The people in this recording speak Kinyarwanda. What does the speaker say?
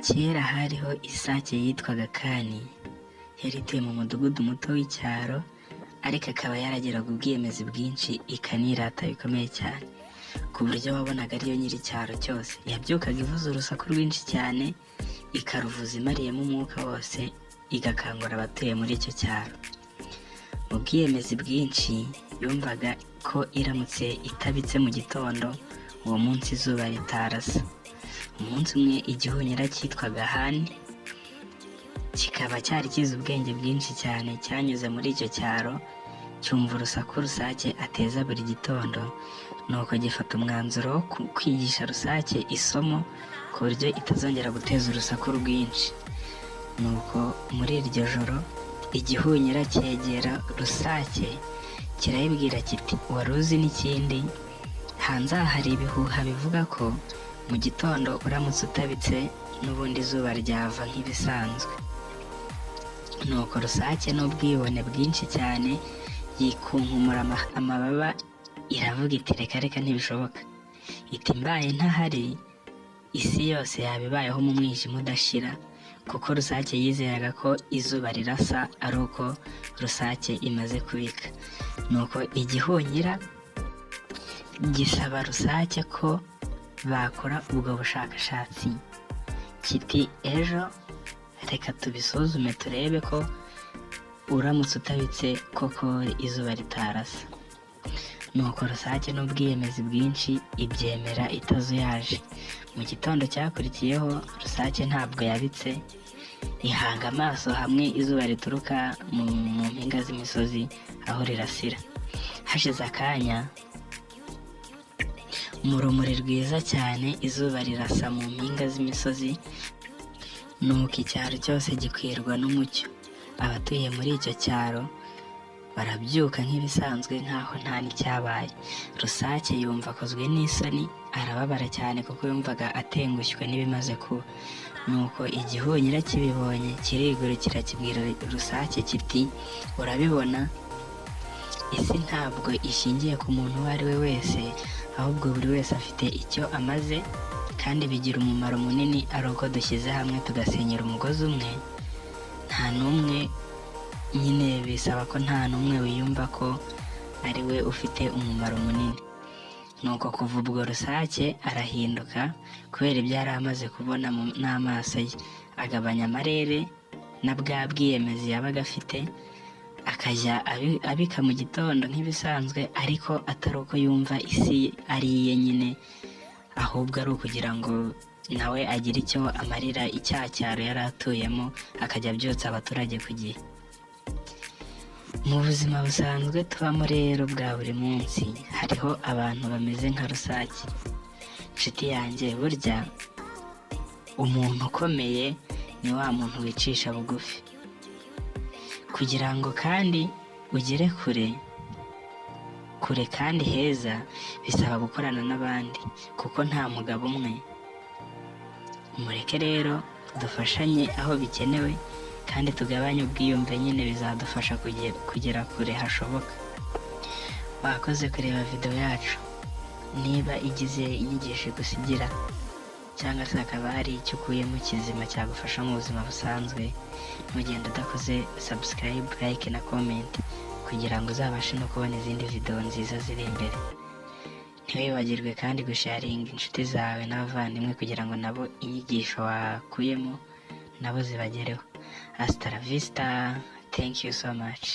Kera hariho isake yitwaga Kani. Yari ituye mu mudugudu muto w'icyaro, ariko akaba yaragiraga ubwiyemezi bwinshi, ikanirata bikomeye cyane, ku buryo wabonaga ariyo nyiri icyaro cyose. Yabyukaga ivuza urusaku rwinshi cyane, ikaruvuza imariyemo umwuka wose, igakangura abatuye muri icyo cyaro. Mu bwiyemezi bwinshi, yumvaga ko iramutse itabitse mu gitondo uwo munsi, izuba ritarasa. Umunsi umwe, igihunyira cyitwaga Hani, kikaba cyari kizi ubwenge bwinshi cyane, cyanyuze muri icyo cyaro, cyumva urusaku Rusake ateza buri gitondo. Nuko gifata umwanzuro wo kwigisha Rusake isomo ku buryo itazongera guteza urusaku rwinshi. Nuko muri iryo joro, igihunyira cyegera Rusake, kirayibwira kiti: "Wari uzi n'ikindi? Hanze aha hari ibihuha bivuga ko mu gitondo uramutse utabitse, n'ubundi izuba ryava nk'ibisanzwe." Nuko Rusake, n'ubwibone bwinshi cyane, yikunkumura amababa, iravuga iti: "Reka reka, ntibishoboka." Iti: "Mbaye ntahari, isi yose yaba ibayeho mu mwijima udashira." Kuko Rusake yizeraga ko izuba rirasa ari uko Rusake imaze kubika. Nuko igihunyira gisaba Rusake ko bakora ubwo bushakashatsi, kiti: "Ejo reka tubisuzume, turebe ko uramutse utabitse koko izuba ritarasa." Nuko Rusake, n'ubwiyemezi bwinshi, ibyemera itazuyaje. Mu gitondo cyakurikiyeho, Rusake ntabwo yabitse. Ihanga amaso hamwe izuba rituruka mu mpinga z'imisozi aho rirasira. Hashize akanya, mu rumuri rwiza cyane, izuba rirasa mu mpinga z'imisozi, nuko icyaro cyose gikwirwa n'umucyo. Abatuye muri icyo cyaro barabyuka nk'ibisanzwe, nk'aho nta n'icyabaye. Rusake yumva akozwe n'isoni, arababara cyane, kuko yumvaga atengushywe n'ibimaze kuba. Nuko igihunyira kibibonye, kirigurukira, kibwira Rusake kiti: "Urabibona, isi ntabwo ishingiye ku muntu uwo ari we wese, ahubwo buri wese afite icyo amaze, kandi bigira umumaro munini ari uko dushyize hamwe, tugasenyera umugozi umwe. Nta n'umwe nyine, bisaba ko nta n'umwe wiyumva ko ari we ufite umumaro munini." Nuko kuva ubwo, Rusake arahinduka kubera ibyo yari amaze kubona n'amaso ye, agabanya amarere na bwa bwiyemezi yabaga afite, akajya abika mu gitondo nk'ibisanzwe, ariko atari uko yumva isi ari iye nyine, ahubwo ari ukugira ngo nawe agire icyo amarira icya cyaro yari atuyemo, akajya abyutsa abaturage ku gihe. Mu buzima busanzwe tubamo rero bwa buri munsi, hariho abantu bameze nka Rusake. Inshuti yanjye, burya umuntu ukomeye ni wa muntu wicisha bugufi. Kugira ngo kandi ugere kure kure kandi heza, bisaba gukorana n'abandi, kuko nta mugabo umwe. Mureke rero dufashanye aho bikenewe, kandi tugabanye ubwiyumve nyine, bizadufasha kugera kure hashoboka. Wakoze kureba video yacu. Niba igize inyigisho igusigira, cyangwa se hakaba hari icyo ukuyemo kizima cyagufasha mu buzima busanzwe, ntugende udakoze subscribe, like na comment, kugira ngo uzabashe no kubona izindi video nziza ziri imbere. Ntiwibagirwe kandi gusharinga inshuti zawe n'abavandimwe, kugira ngo nabo inyigisho wakuyemo nabo zibagereho. Hasta la vista, thank you so much.